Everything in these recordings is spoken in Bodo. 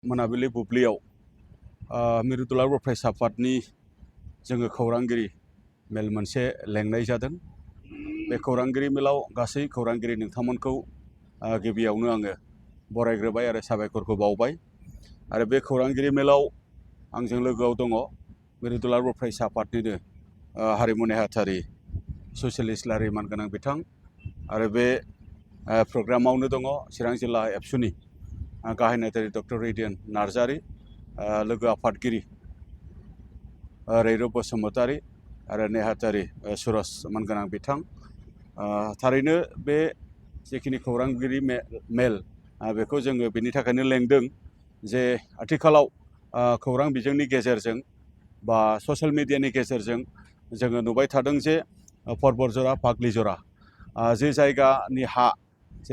मोनाबिलि बुब्लियाव मिरुदुलार बर' फरायसा आफादनि जोङो खौरांगिरि मेल मोनसे लेंनाय जादों। बे खौरांगिरि मेलाव गासै खौरांगिरि नोंथांमोनखौ गिबियावनो आङो बरायग्रोबाय आरो साबायखरखौ बावबाय। आरो बे खौरांगिरि मेलाव आंजों लोगोआव दङ मिरुदुलार बर' फरायसा आफादनिनो हारिमु नेहाथारि ससियेलिस्ट लारि मानगोनां बिथां आरो बे प्रग्रामावनो दङ चिरां जिल्ला एबसुनि गाहाय नेहाथारि डक्टर रेडियन नार्जारि, लोगो आफादगिरि रैरब बसुमतारी आरो नेहाथारि सुरज मानगोनां बिथां। थारैनो बे जिखिनि खौरांगिरि मेल बेखौ जोङो बेनि थाखायनो लेंदों जे आथिखालाव खौरां बिजोंनि गेजेरजों बा ससियेल मिडियानि गेजेरजों जोङो नुबाय थादों जे परबतजरा फाग्लिजरा जे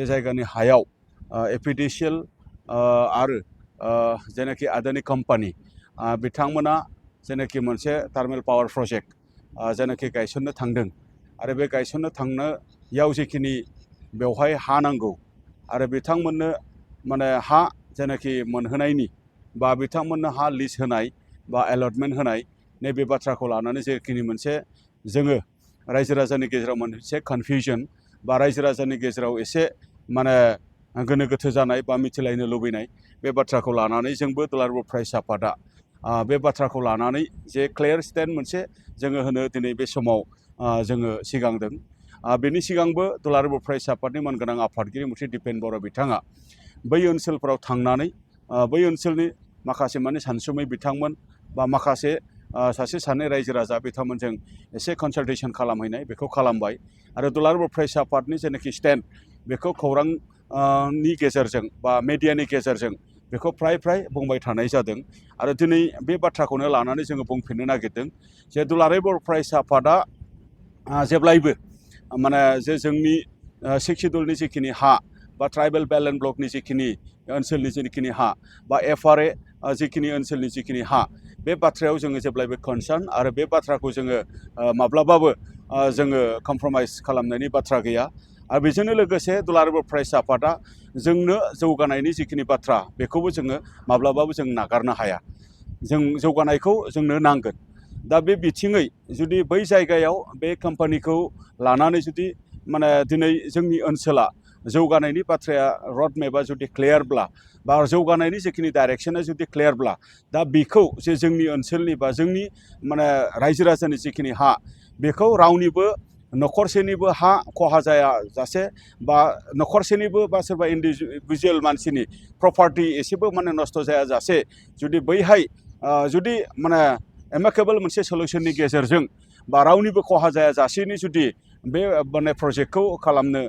जायगानि हायाव एपिडिसिएल आरो जेनाखि आदानि कम्पानि बिथांमोना जेनाखि मोनसे थार्मेल पावार प्रजेक्ट जेनाखि गायसननो थांदों आरो बे गायसननो थांनायाव जिखिनि बेवहाय हा नांगौ आरो बिथांमोननो माने हा जेनाखि मोनहोनायनि बा बिथांमोननो हा लिज होनाय बा एलटमेन्ट होनाय नैबे बाथ्राखौ लानानै जेखिनि मोनसे जोङो रायजो राजानि गेजेराव मोनसे कनफिउजन बा रायजो राजानि गेजेराव एसे माने गोनो गोथो जानाय बा मिथिलायनो लुबैनाय बे बाथ्राखौ लानानै जोंबो दुलाराय बर' फरायसा आफादा बे बाथ्राखौ लानानै जे क्लियार स्टेन्ड मोनसे जोङो होनो दिनै बे समाव जोङो सिगांदों। बेनि सिगांबो दुलाराय बर' फरायसा आफादनि मानगोनां आफादगिरि मुथि दिपेन बर' बिथाङा बै ओनसोलफोराव थांनानै बै ओनसोलनि माखासे माने सानसुमै बिथांमोन बा माखासे सासे सानै रायजो राजा बिथांमोनजों एसे कनसाल्टेसन खालामहैनाय बेखौ खालामबाय आरो दुलाराय बर' फरायसा आफादनि जेनाखि स्टेन्ड बेखौ खौरांनि गेजेरजों बा मेडियानि गेजेरजों बेखौ फ्राय बुंबाय थानाय जादों। आरो दिनै बे बाथ्राखौनो लानानै जोङो बुंफिननो नागिरदों जे दुलाराय बर' फरायसा आफादा जेब्लायबो माने जे जोंनि सिक्सिडुलनि जिखिनि हा बा ट्राइबेल बेल्ट एन्ड ब्लकनि जिखिनि ओनसोलनि जिखिनि हा बा FRA जिखिनि ओनसोलनि जिखिनि हा बे बाथ्रायाव जोङो जेब्लायबो कनसार्न आरो बे बाथ्राखौ जोङो माब्लाबाबो जोङो कमप्रमाइज खालामनायनि बाथ्रा गैया। आरो बेजोंनो लोगोसे दुलाराय बर' फरायसा आफादा जोंनो जौगानायनि जिखिनि बाथ्रा बेखौबो जोङो माब्लाबाबो जों नागारनो हाया। जों जौगानायखौ जोंनो नांगोन। दा बे बिथिङै जुदि बै जायगायाव बे कम्पानिखौ लानानै जुदि माने दिनै जोंनि ओनसोला जौगानायनि बाथ्राया रड मेपआ जुदि क्लियारब्ला बा जौगानायनि जिखिनि डाइरेक्सना जुदि क्लियारब्ला दा बेखौ जे जोंनि ओनसोलनि बा जोंनि माने रायजो राजानि जिखिनि हा बेखौ रावनिबो न'खरसेनिबो हा खहा जायाजासे बा न'खरसेनिबो बा सोरबा इन्डिभिजुवेल मानसिनि प्रपार्टि एसेबो माने नस्थ' जायाजासे जुदि बैहाय जुदि माने एमाकेबल मोनसे सलिउसननि गेजेरजों बा रावनिबो खहा जायाजासेनि जुदि बे माने प्रजेक्टखौ खालामनो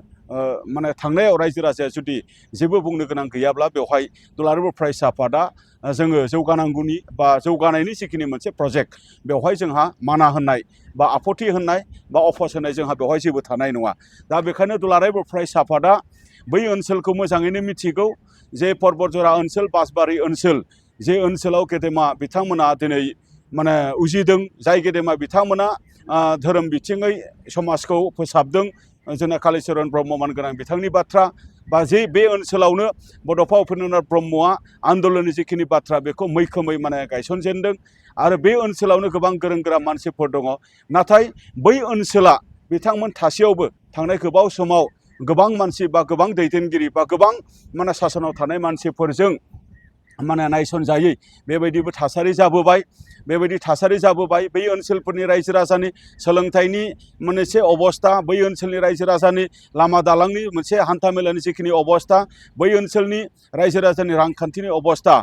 माने थांनायाव रायजो राजाया जुदि जेबो बुंनो गोनां गैयाब्ला बेवहाय दुलाराय बर' फरायसा आफादा जोङो जौगानांगौनि बा जौगानायनि जिखिनि मोनसे प्रजेक्ट बेवहाय जोंहा माना होननाय बा आपत्ति होननाय बा अफस होनाय जोंहा बेवहाय जेबो थानाय नङा। दा बेखायनो दुलाराय बर' फरायसा आफादा बै ओनसोलखौ मोजाङैनो मिथिगौ जे परबतजरा ओनसोल बासबारि ओनसोल जे ओनसोलाव गेदेमा बिथांमोना दिनै माने उजिदों, जाय गेदेमा बिथांमोना धोरोम बिथिङै समाजखौ फोसाबदों जोंना कालिचरन ब्रह्म मानगोनां बिथांनि बाथ्रा बा जे बे ओनसोलावनो बड'फा उपेन्द्रनाथ ब्रह्मआ आन्दलननि जिखिनि बाथ्रा बेखौ मैखोमै माने गायसनजेनदों आरो बे ओनसोलावनो गोबां गोरों गोरा मानसिफोर दङ। नाथाय बै ओनसोला बिथांमोन थासेयावबो थांनाय गोबाव समाव गोबां मानसि बा गोबां दैदेनगिरि बा गोबां माने सासनाव थानाय मानसिफोरजों माने नायसनजायै बेबायदिबो थासारि जाबोबाय। बेबायदि थासारि जाबोबाय बै ओनसोलफोरनि रायजो राजानि सोलोंथाइनि मोनसे अबस्था, बै ओनसोलनि रायजो राजानि लामा दालांनि मोनसे हान्था मेलानि जिखिनि अबस्था, बै ओनसोलनि रायजो राजानि रांखान्थिनि अबस्था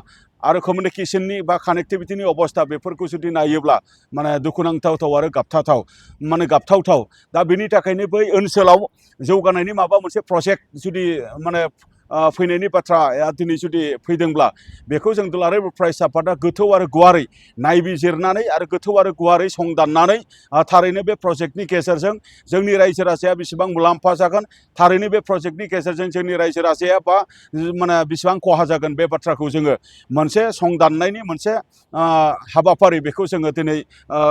आरो कमिउनिकेसननि बा कानेक्टिभिटिनि अबस्था बेफोरखौ जुदि नायोब्ला माने दुखुनांथाव आरो गाबथावथाव। दा बेनि थाखायनो बै ओनसोलाव जौगानायनि माबा मोनसे प्रजेक्ट जुदि माने फैनायनि बाथ्राया दिनै जुदि फैदोंब्ला बेखौ जों दुलाराय बर' फरायसा आफादा गोथौ आरो गुवारै नायबिजिरनानै आरो गोथौ आरो गुवारै संदाननानै थारैनो बे प्रजेक्टनि गेजेरजों जोंनि रायजो राजाया बेसेबां मुलाम्फा जागोन, थारैनो बे प्रजेक्टनि गेजेरजों जोंनि रायजो राजाया बा माने बेसेबां खहा जागोन बे बाथ्राखौ जोङो मोनसे संदाननायनि मोनसे हाबाफारि बेखौ जोङो दिनै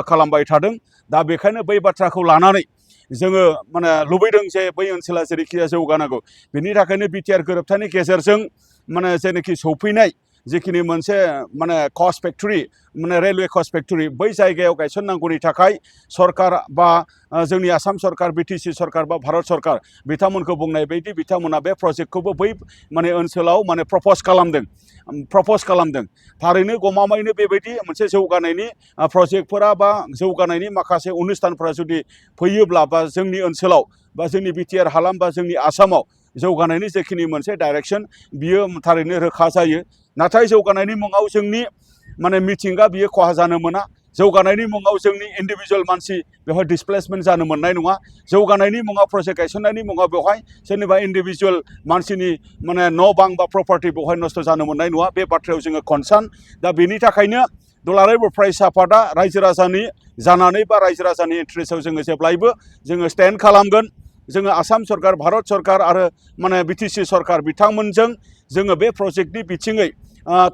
खालामबाय थादों। दा बेखायनो बै बाथ्राखौ लानानै जोङो माने लुबैदों जे बै ओनसोला जेरैखिजाया जौगानांगौ। बेनि थाखायनो बिटिआर गोरोबथानि गेजेरजों माने जेनाखि सौफैनाय जिखिनि मोनसे माने कस्ट फेक्टरि माने रेलवे कस्ट फेक्टरि बै जायगायाव गायसननांगौनि थाखाय सरकार बा जोंनि आसाम सरकार बिटिसि सरकार बा भारत सरकार बिथांमोनखौ बुंनाय बायदि बिथांमोना बे प्रजेक्टखौबो बै माने ओनसोलाव माने प्रप'ज खालामदों थारैनो गमामायैनो बेबायदि मोनसे जौगानायनि प्रजेक्टफोरा बा जौगानायनि माखासे अनुस्थानफोरा जुदि फैयोब्ला बा जोंनि ओनसोलाव बा जोंनि बिटिआर हालाम बा जोंनि आसामाव जौगानायनि जेखिनि मोनसे डाइरेक्सन बियो थारैनो रोखा जायो नाथाय जौगानायनि मुङाव जोंनि माने मिथिंगा बियो खहा जानो मोना जौगानायनि मुङाव जोंनि इन्डिभिजुवेल मानसि बेवहाय डिसप्लेसमेन्ट जानो मोननाय नङा जौगानायनि मुङाव प्रजेक्ट गायसननायनि मुङाव बेवहाय सोरनिबा इन्डिभिजुवेल मानसिनि माने न' बां बा प्रपार्टि बेवहाय नस्थ' जानो मोननाय नङा बे बाथ्रायाव जोङो कनसार्न दा बेनि थाखायनो दुलाराय बर' फरायसा आफादा रायजो राजानि जानानै बा रायजो राजानि इन्ट्रेस्टआव जोङो जेब्लायबो जोङो स्टेन्ड खालामगोन जोङो आसाम सरकार भारत सरकार आरो माने बिटिसि सरकार बिथांमोनजों जोङो बे प्रजेक्टनि बिथिङै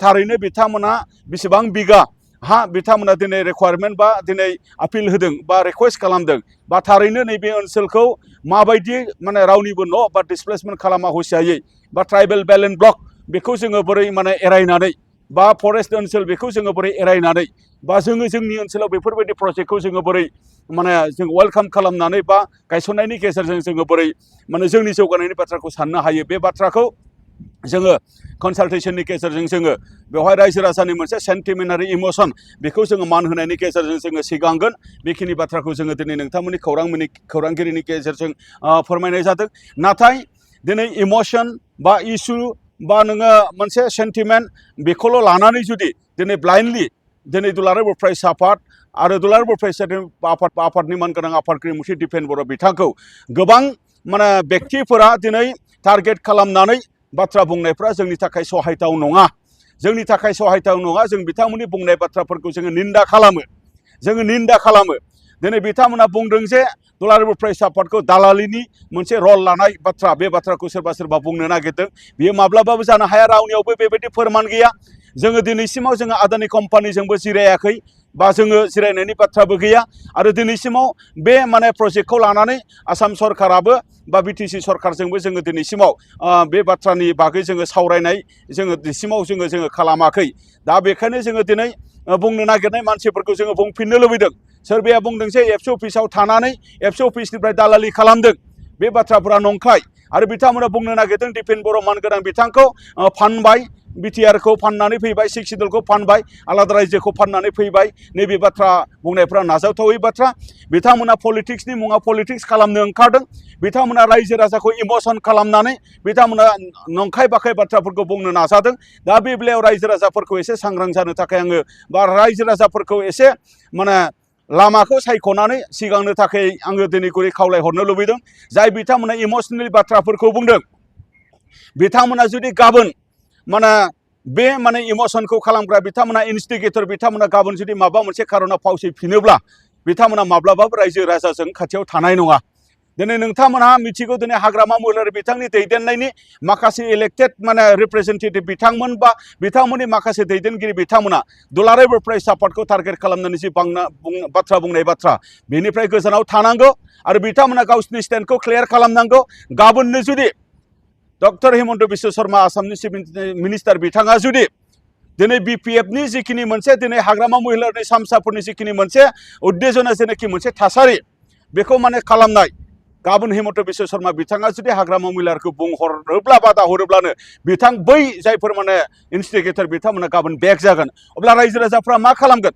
थारैनो बिथांमोना बेसेबां बिगा हा बिथांमोना दिनै रिक्वायरमेन्ट बा दिनै आपिल होदों बा रिक्वेस्ट खालामदों बा थारैनो नैबे ओनसोलखौ माबायदि माने रावनिबो न' बा डिसप्लेसमेन्ट खालामा हुसियायै बा ट्राइबेल बेलेन्स ब्लक बेखौ जोङो बोरै माने एरायनानै बा फरेस्ट ओनसोल बेखौ जोङो बोरै एरायनानै बा जोङो जोंनि ओनसोलाव बेफोरबायदि प्रजेक्टखौ जोङो बोरै माने जों वेलकाम खालामनानै बा गायसननायनि गेजेरजों जोङो बोरै माने जोंनि जौगानायनि बाथ्राखौ साननो हायो बे बाथ्राखौ जोङो कनसालटेसननि गेजेरजों जोङो बेवहाय रायजो राजानि मोनसे सेन्टिमेन्टारि इमोसन बेखौ जोङो मान होनायनि गेजेरजों जोङो सिगांगोन बेखिनि बाथ्राखौ जोङो दिनै नोंथांमोननि खौरांगिरिनि गेजेरजों फोरमायनाय जादों नाथाय दिनै इमोसन बा इसु बा नोङो मोनसे सेन्टिमेन्ट बेखौल' लानानै जुदि दिनै ब्लाइन्डलि दिनै दुलाराय बर' फरायसा आफाद आरो दुलाराय बर' फरायसा आफादनि मानगोनां आफादगिरि मुंशी दिपेन बर' बिथांखौ गोबां माने बेक्तिफोरा दिनै टारगेट खालामनानै बाथ्रा बुंनायफ्रा जोंनि थाखाय सहायथाव नङा जों बिथांमोननि बुंनाय बाथ्राफोरखौ जोङो निन्दा खालामो दिनै बिथांमोना बुंदों जे दुलाराय बर' फरायसा आफादखौ दालालिनि मोनसे रल लानाय बाथ्रा बे बाथ्राखौ सोरबा बुंनो नागिरदों बियो माब्लाबाबो जानो हाया रावनियावबो बेबायदि फोरमान गैया जोङो दिनैसिमाव जोङो आदानि कम्पानिजोंबो जिरायाखै बा जोङो जिरायनायनि बाथ्राबो गैया आरो दिनैसिमाव बे माने प्रजेक्टखौ लानानै आसाम सरकाराबो बा बिटिसि सरकारजोंबो जोङो दिनैसिमाव बे बाथ्रानि बागै जोङो सावरायनाय जोङो दिनैसिमाव जोङो खालामाखै दा बेखायनो जोङो दिनै बुंनो नागिरनाय मानसिफोरखौ जोङो बुंफिननो लुबैदों सोरबाया बुंदों जे एबसु अफिसाव थानानै एबसु अफिसनिफ्राय दालालि खालामदों बे बाथ्राफोरा नंखाय आरो बिथांमोना बुंनो नागिरदों दिपेन बर' मानगोनां बिथांखौ फानबाय बिटिआरखौ फाननानै फैबाय सिक्स सिडुलखौ फानबाय आलादा रायजोखौ फाननानै फैबाय नैबे बाथ्रा बुंनायफ्रा नाजावथावै बाथ्रा बिथांमोना पलिटिक्सनि मुङाव पलिटिक्स खालामनो ओंखारदों बिथांमोना रायजो राजाखौ इमोसन खालामनानै बिथांमोना नंखाय बाखाय बाथ्राफोरखौ बुंनो नाजादों दा बे बेलायाव रायजो राजाफोरखौ एसे सांग्रां जानो थाखाय आङो बा रायजो राजाफोरखौ एसे माने लामाखौ सायख'नानै सिगांनो थाखाय आङो दिनै गुरै खावलायहरनो लुबैदों जाय बिथांमोना इमोसनेल बाथ्राफोरखौ बुंदों बिथांमोना जुदि गाबोन माने बे माने इमोसनखौ खालामग्रा बिथांमोना इनस्टिगेटर बिथांमोना गाबोन जुदि माबा मोनसे खारनाव फावसैफिनोब्ला बिथांमोना माब्लाबाबो रायजो राजाजों खाथियाव थानाय नङा दिनै नोंथांमोनहा मिथिगौ दिनै हाग्रामा महिलारि बिथांनि दैदेननायनि माखासे इलेक्टेड माने रिप्रेजेन्टेटिभ बिथांमोन बा बिथांमोननि माखासे दैदेनगिरि बिथांमोना दुलाराय बर' फरायसा आफादखौ टारगेट खालामनानै जि बाथ्रा बुंनाय बाथ्रा बेनिफ्राय गोजानाव थानांगौ आरो बिथांमोना गावसिनि स्टेन्डखौ क्लियार खालामनांगौ गाबोननो जुदि डक्टर हिमन्त बिश्व शर्मा आसामनि चिफ मिनिस्टार बिथाङा जुदि दिनै बिपिएफनि जिखिनि मोनसे दिनै हाग्रामा महिलारि सामसाफोरनि जिखिनि मोनसे उद्देजना जेनाखि मोनसे थासारि बेखौ माने खालामनाय गाबोन हिमन्त बिश्व शर्मा बिथाङा जुदि हाग्रामा महिलारिखौ बुंहरोब्ला बादा हरोब्लानो बिथां बै जायफोर माने इनस्टिगेटर बिथांमोना गाबोन बेक जागोन अब्ला रायजो राजाफ्रा मा खालामगोन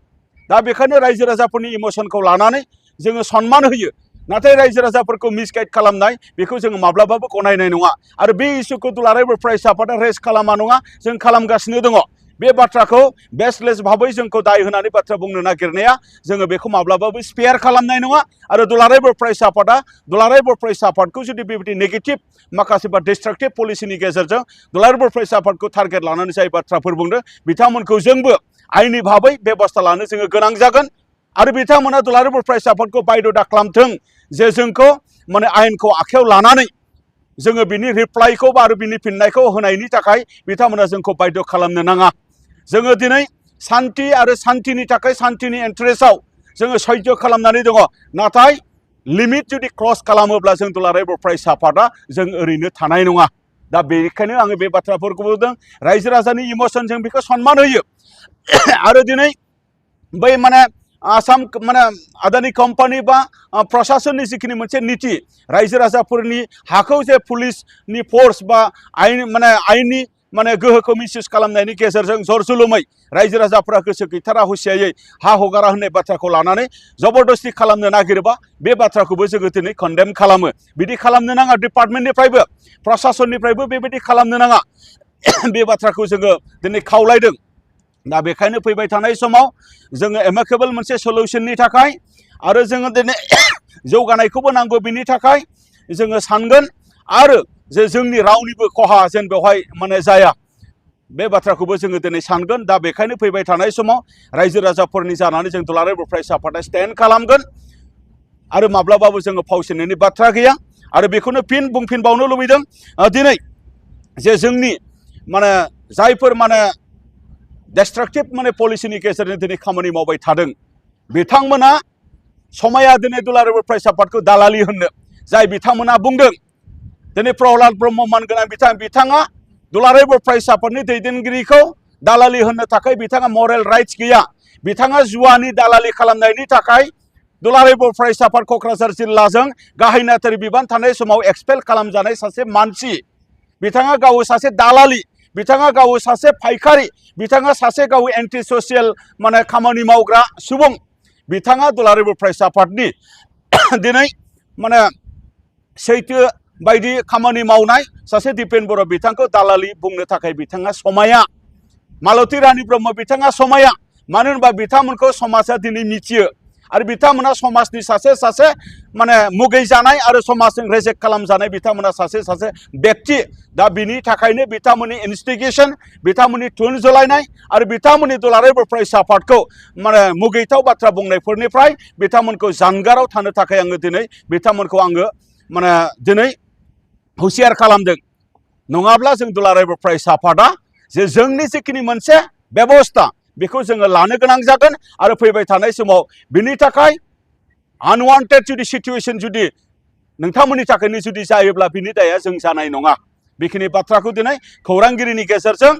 दा बेखायनो रायजो राजाफोरनि इमोसनखौ लानानै जोङो सनमान होयो नाथाय रायजो राजाफोरखौ मिसगाइड खालामनाय बेखौ जोङो माब्लाबाबो गनायनाय नङा आरो बे इस्युखौ दुलाराय बर' फरायसा आफादा रेज खालामा नङा जों खालामगासिनो दङ बे बाथ्राखौ बेसलेस भाबै जोंखौ दाय होनानै बाथ्रा बुंनो नागिरनाया जोङो बेखौ माब्लाबाबो स्पेयार खालामनाय नङा आरो दुलाराय बर' फरायसा आफादा दुलाराय बर' फरायसा आफादखौ जुदि बेबायदि नेगेटिभ माखासे बा डिस्ट्राक्टिभ पलिसिनि गेजेरजों दुलाराय बर' फरायसा आफादखौ टारगेट लानानै जाय बाथ्राफोर बुंदों बिथांमोनखौ जोंबो आयेननि भाबै बेबस्था लानो जोङो गोनां जागोन आरो बिथांमोना दुलाराय बर' फरायसा आफादखौ बायद' खालामथों जे जोंखौ माने आयेनखौ आखायाव लानानै जोङो बिनि रिप्लाइखौ आरो बिनि फिननायखौ होनायनि थाखाय बिथांमोना जोंखौ बायद' खालामनो नाङा जोङो दिनै सान्ति आरो सान्तिनि थाखाय सान्तिनि इन्टारेस्टआव जोङो सैज्य खालामनानै दङ नाथाय लिमिट जुदि क्रस खालामोब्ला जों दुलाराय बर' फरायसा आफादा जों ओरैनो थानाय नङा दा बेनिखायनो आङो बे बाथ्राफोरखौ बुंदों रायजो राजानि इमोसनजों बेखौ सनमान होयो आरो दिनै बै माने आसाम माने आदानि कम्पानि बा प्रशासननि जिखिनि मोनसे नीति रायजो राजाफोरनि हाखौ जे पुलिसनि फोर्स बा आयेननि माने गोहोखौ मिसइउज खालामनायनि गेजेरजों जर जुलुमै रायजो राजाफोरा गोसो गैथारा हुसियायै हा हगारा होननाय बाथ्राखौ लानानै जबरदस्ति खालामनो नागिरोबा बे बाथ्राखौबो जोङो दिनै कन्डेम खालामो बिदि खालामनो नाङा डिपार्टमेन्टनिफ्रायबो प्रशासननिफ्रायबो बेबायदि खालामनो नाङा बे बाथ्राखौ जोङो दिनै खावलायदों दा बेखायनो फैबाय थानाय समाव जोङो एमिकेबल मोनसे सल्युशननि थाखाय आरो जोङो दिनै जौगानायखौबो नांगौ बिनि थाखाय जोङो सानगोन आरो जे जोंनि रावनिबो खहा जेन बेवहाय माने जाया बे बाथ्राखौबो जोङो दिनै सानगोन दा बेखायनो फैबाय थानाय समाव रायजो राजाफोरनि जानानै जों दुलाराय बर' फरायसा आफादा स्टेन्ड खालामगोन आरो माब्लाबाबो जोङो फावसायनायनि बाथ्रा गैया आरो बेखौनो फिन बुंफिनबावनो लुबैदों दिनै जे जोंनि माने जायफोर माने डिस्ट्राक्टिभ माने पलिसिनि गेजेरजों दिनै खामानि मावबाय थादों बिथांमोना समाया दिनै दुलाराय बर' फरायसा आफादखौ दालालि होननो जाय बिथांमोना बुंदों दिनै प्रहलाद ब्रह्म मानगोनां बिथाङा दुलाराय बर' फरायसा आफादनि दैदेनगिरिखौ दालालि होननो थाखाय बिथाङा मरेल राइट्स गैया बिथाङा जुवानि दालालि खालामनायनि थाखाय दुलाराय बर' फरायसा आफाद क'क्राझार जिल्लाजों गाहाय नेहाथारि बिबान थानाय समाव एक्सपेल खालामजानाय सासे मानसि बिथाङा गाव सासे दालालि बिथाङा गाव सासे फायखारि बिथाङा सासे गाव एन्टि ससियेल माने खामानि मावग्रा सुबुं बिथाङा दुलाराय बर' फरायसा आफादनि दिनै माने सैथो बायदि खामानि मावनाय सासे दिपेन बर' बिथांखौ दालालि बुंनो थाखाय बिथाङा समाया मालती रानी ब्रह्म बिथाङा समाया मानो होनबा बिथांमोनखौ समाजा दिनै मिथियो आरो बिथांमोना समाजनि सासे माने मुगै जानाय आरो समाजजों रेजेक्ट खालामजानाय बिथांमोना सासे व्यक्ति दा बिनि थाखायनो बिथांमोननि इनस्टिगेशन बिथांमोननि थुन जलायनाय आरो बिथांमोननि दुलाराय बर' फरायसा आफादखौ माने मुगैथाव बाथ्रा बुंनायफोरनिफ्राय बिथांमोनखौ जानगाराव थानो थाखाय आङो दिनै बिथांमोनखौ आङो माने दिनै हुसियार खालामदों नङाब्ला जों दुलाराय बर' फरायसा आफादा जे जोंनि जिखिनि मोनसे बेबस्था बेखौ जोङो लानो गोनां जागोन आरो फैबाय थानाय समाव बिनि थाखाय आनवान्टेड जुदि सिचुएशन जुदि नोंथांमोननि थाखायनो जुदि जायोब्ला बिनि दाया जों जानाय नङा बेखिनि बाथ्राखौ दिनै खौरांगिरिनि गेजेरजों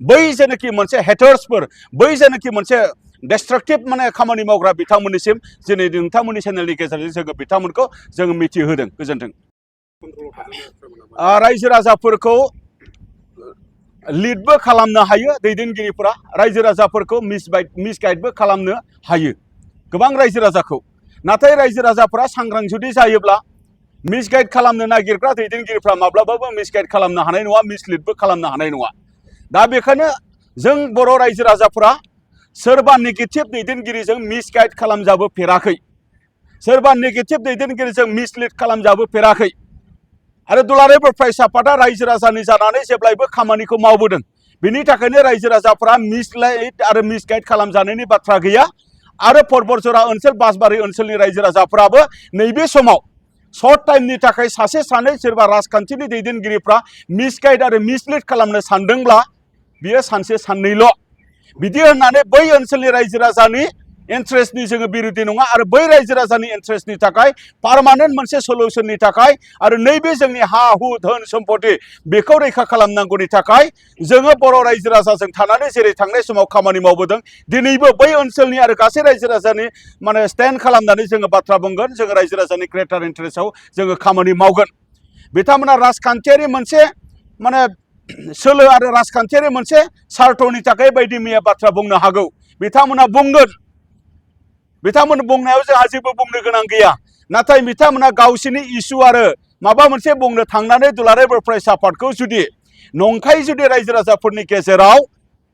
बै जेनाखि मोनसे हेटार्सफोर बै जेनाखि मोनसे डिस्ट्राक्टिभ माने खामानि मावग्रा बिथांमोननिसिम दिनै नोंथांमोननि चेनेलनि गेजेरजों जोङो बिथांमोनखौ जोङो मिथिहोदों गोजोन्थों रायजो राजाफोरखौ लिडबो खालामनो हायो दैदेनगिरिफोरा रायजो राजाफोरखौ मिसगाइडबो खालामनो हायो गोबां रायजो राजाखौ नाथाय रायजो राजाफोरा सांग्रां जुदि जायोब्ला मिसगाइड खालामनो नागिरग्रा दैदेनगिरिफ्रा माब्लाबाबो मिसगाइड खालामनो हानाय नङा मिसलिडबो खालामनो हानाय नङा दा बेखायनो जों बर' रायजो राजाफोरा सोरबा नेगेटिभ दैदेनगिरिजों मिसगाइड खालामजाबोफेराखै सोरबा नेगेटिभ दैदेनगिरिजों मिसलिड खालामजाबोफेराखै आरो दुलाराय बर' फरायसा आफादा रायजो राजानि जानानै जेब्लायबो खामानिखौ मावबोदों बिनि थाखायनो रायजो राजाफोरा मिसलाइड आरो मिसगाइड खालामजानायनि बाथ्रा गैया आरो परबतजरा ओनसोल बासबारि ओनसोलनि रायजो राजाफोराबो नैबे समाव सर्ट टाइमनि थाखाय सासे सानै सोरबा राजखान्थिनि दैदेनगिरिफ्रा मिसगाइड आरो मिसलिड खालामनो सानदोंब्ला बियो सानसे साननैल' बिदि होननानै बै ओनसोलनि रायजो राजानि इन्ट्रेस्टनि जोङो बिरोधि नङा आरो बै रायजो राजानि इन्ट्रेस्टनि थाखाय पार्मानेन्ट मोनसे सल्युशननि थाखाय आरो नैबे जोंनि हा हु धोन सम्पति बेखौ रैखा खालामनांगौनि थाखाय जोङो बर' रायजो राजाजों थानानै जेरै थांनाय समाव खामानि मावबोदों दिनैबो बै ओनसोलनि आरो गासै रायजो राजानि माने स्टेन्ड खालामनानै जोङो बाथ्रा बुंगोन जोङो रायजो राजानि ग्रेटार इन्ट्रेस्टआव जोङो खामानि मावगोन बिथांमोना राजखान्थियारि मोनसे माने सोलो आरो राजखान्थियारि मोनसे सार्थनि थाखाय बायदि मैया बाथ्रा बुंनो हागौ बिथांमोना बुंगोन बिथांमोन बुंनायाव जोंहा जेबो बुंनो गोनां गैया नाथाय बिथांमोना गावसिनि इसु आरो माबा मोनसे बुंनो थांनानै दुलाराय बर' फरायसा आफादखौ जुदि नंखाय जुदि रायजो राजाफोरनि गेजेराव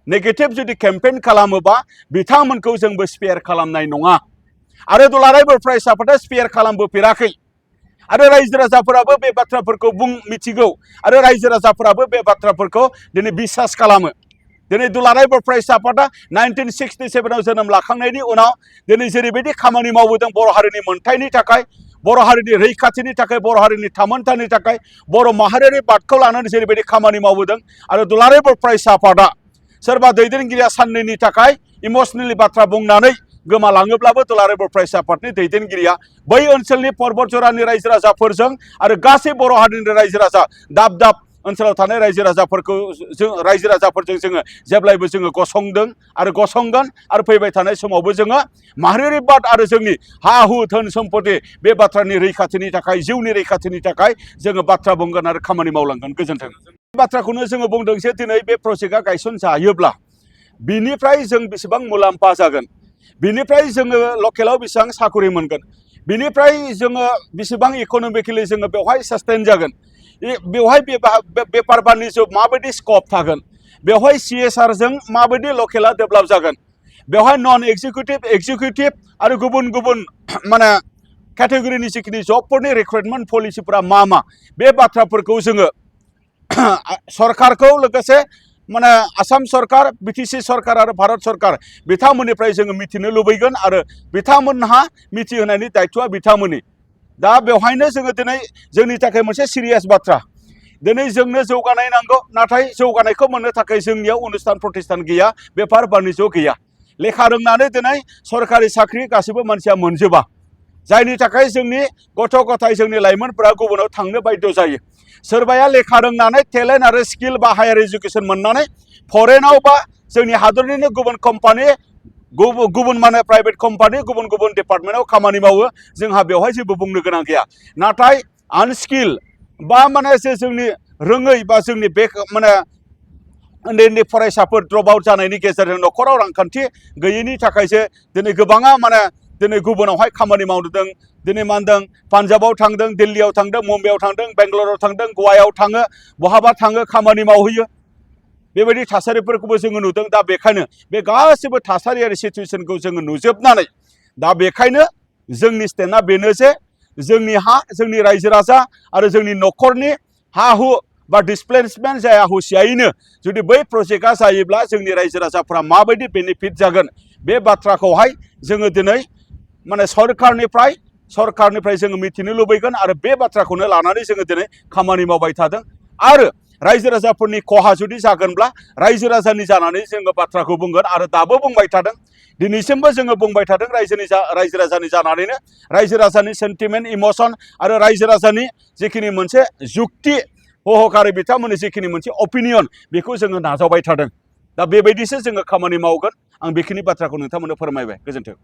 नेगेटिभ जुदि केम्पेइन खालामोबा बिथांमोनखौ जोंबो स्पेयार खालामनाय नङा आरो दुलाराय बर' फरायसा आफादा स्पेयार खालामबोफेराखै आरो रायजो राजाफोराबो बे बाथ्राफोरखौ मिथिगौ आरो रायजो राजाफोराबो बे बाथ्राफोरखौ दिनै बिसास खालामो दिनै दुलाराय बर' फरायसा आफादा 1967आव जोनोम लाखांनायनि उनाव दिनै जेरैबायदि खामानि मावबोदों बर' हारिनि मोनथायनि थाखाय बर' हारिनि रैखाथिनि थाखाय बर' हारिनि थामोनथानि थाखाय बर' माहारियारि बादखौ लानानै जेरैबायदि खामानि मावबोदों आरो दुलाराय बर' फरायसा आफादा सोरबा दैदेनगिरिया साननैनि थाखाय इमसनेलि बाथ्रा बुंनानै गोमालाङोब्लाबो दुलाराय बर' फरायसा आफादनि दैदेनगिरिया बै ओनसोलनि परबतजरानि रायजो राजाफोरजों आरो गासै बर' हारिनि रायजो राजा दाब दाब ओनसोलाव थानाय रायजो राजाफोरजों जोङो जेब्लायबो जोङो गसंदों आरो गसंगोन आरो फैबाय थानाय समावबो जोङो माहारियारि बाद आरो जोंनि हा हु धोन सम्पति बे बाथ्रानि रैखाथिनि थाखाय जिउनि रैखाथिनि थाखाय जोङो बाथ्रा बुंगोन आरो खामानि मावलांगोन गोजोन्थों बाथ्राखौनो जोङो बुंदों जे दिनै बे प्रजेक्टआ गायसनजायोब्ला बिनिफ्राय जों बेसेबां मुलाम्फा जागोन बिनिफ्राय जोङो लकेलाव बेसेबां साकरि मोनगोन बिनिफ्राय जोङो बेसेबां इक'नमिकेलि जोङो बेवहाय सास्टेन जागोन बेवहाय बेफार बानिज्य माबायदि स्कप थागोन बेवहाय CSRजों माबायदि लकेला डेभेलप जागोन बेवहाय नन एक्जिकिउटिभ आरो गुबुन गुबुन माने केटेगरिनि जिखिनि जबफोरनि रिक्रुटमेन्ट पलिसिफोरा मा बे बाथ्राफोरखौ जोङो सरकारखौ लोगोसे माने आसाम सरकार BTC सरकार आरो भारत सरकार बिथांमोननिफ्राय जोङो मिथिनो लुबैगोन आरो बिथांमोनहा मिथिहोनायनि दायथ'आ बिथांमोननि दा बेवहायनो जोङो दिनै जोंनि थाखाय मोनसे सिरियास बाथ्रा दिनै जोंनो जौगानाय नांगौ नाथाय जौगानायखौ मोननो थाखाय जोंनियाव अनुस्थान प्रतिष्ठान गैया बेफार बानिज्य गैया लेखा रोंनानै दिनै सरकारि साख्रि गासैबो मानसिया मोनजोबा जायनि थाखाय जोंनि गथ' गथाय जोंनि लाइमोनफोरा गुबुनाव थांनो बाध्य जायो सोरबाया लेखा रोंनानै टेलेन्ट आरो स्किल बा हायार एजुकेसन मोननानै फरेनाव बा जोंनि हादरनिनो गुबुन कम्पानि गुबुन माने प्राइभेट कम्पानि गुबुन गुबुन डिपार्टमेन्टआव खामानि मावो जोंहा बेवहाय जेबो बुंनो गोनां गैया नाथाय आनस्किल बा माने जोंनि रोङै बा जोंनि बे माने उन्दै उन्दै फरायसाफोर ड्रप आउट जानायनि गेजेरजों न'खराव रांखान्थि गैयैनि थाखायसो दिनै गोबाङा माने दिनै गुबुनावहाय खामानि मावदों दिनै मा होनदों पान्जाबाव थांदों दिल्लीयाव थांदों मुम्बाइआव थांदों बेंगालराव थांदों गवायाव थाङो बहाबा थाङो खामानि मावहैयो बेबायदि थासारिफोरखौबो जोङो नुदों दा बेखायनो बे गासैबो थासारि आरो सिचुवेसनखौ जोङो नुजोबनानै दा बेखायनो जोंनि स्टेन्डआ बेनो जे जोंनि हा जोंनि रायजो राजा आरो जोंनि न'खरनि हा हु बा डिसप्लेसमेन्ट जाया हुसियायैनो जुदि बै प्रजेक्टआ जायोब्ला जोंनि रायजो राजाफ्रा माबायदि बेनिफिट जागोन बे बाथ्राखौहाय जोङो दिनै माने सरकारनिफ्राय जोङो मिथिनो लुबैगोन आरो बे बाथ्राखौनो लानानै जोङो दिनै खामानि मावबाय थादों आरो रायजो राजाफोरनि खहा जुदि जागोनब्ला रायजो राजानि जानानै जोङो बाथ्राखौ बुंगोन आरो दाबो बुंबाय थादों दिनैसिमबो जोङो बुंबाय थादों रायजो राजानि जानानैनो रायजो राजानि सेन्टिमेन्ट इमसन आरो रायजो राजानि जिखिनि मोनसे जुक्ति हहकारि बिथांमोननि जिखिनि मोनसे अपिनियन बेखौ जोङो नाजावबाय थादों दा बेबायदिसो जोङो खामानि मावगोन आं बेखिनि बाथ्राखौ नोंथांमोननो फोरमायबाय गोजोन्थों